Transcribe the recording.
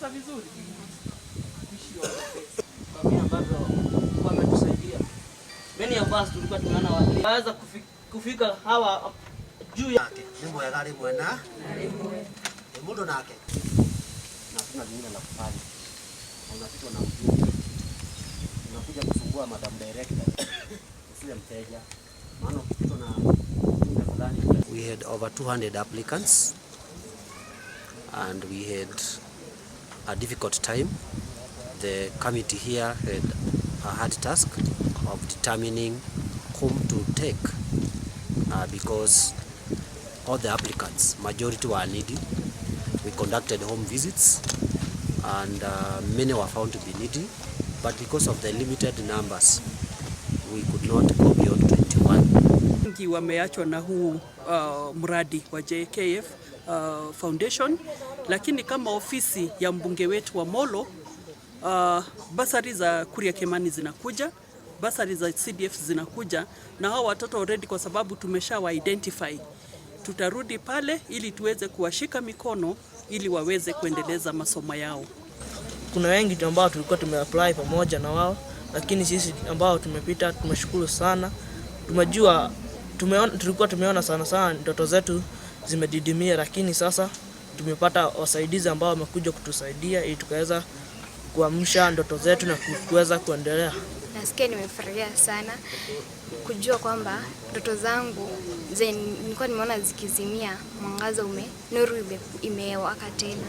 Pesa vizuri. Wish you all the best. Kwa vile ambavyo wametusaidia. Many of us tulikuwa tumeona waweza kufika hawa juu ya Nake nĩ mwega rĩmwe na ĩ mũndũ nake Na hatuna lingine la kufanya. Na unapitwa na ujumbe, unakuja kusumbua Madam Director, usiwe mteja, maana ukipitwa na ujumbe fulani. We had over 200 applicants and we had a difficult time. The committee here had a hard task of determining whom to take because all the applicants, majority were needy. We conducted home visits and many were found to be needy, but because of the limited numbers, we could not go beyond 21. Wengi wameachwa na huu mradi wa JKF Foundation, lakini kama ofisi ya mbunge wetu wa Molo, bursary za Kuria Kimani zinakuja, bursary za CDF zinakuja, na hao watoto already, kwa sababu tumesha identify, tutarudi pale ili tuweze kuwashika mikono ili waweze kuendeleza masomo yao. Kuna wengi ambao tulikuwa tumeapply pamoja na wao, lakini sisi ambao tumepita tumeshukuru sana. Tumejua tumeona, tulikuwa tumeona sana sana ndoto zetu zimedidimia, lakini sasa tumepata wasaidizi ambao wamekuja kutusaidia ili tukaweza kuamsha ndoto zetu na kuweza kuendelea. Nasikia nimefurahia sana kujua kwamba ndoto zangu zenye nilikuwa nimeona zikizimia, mwangaza nuru imewaka tena.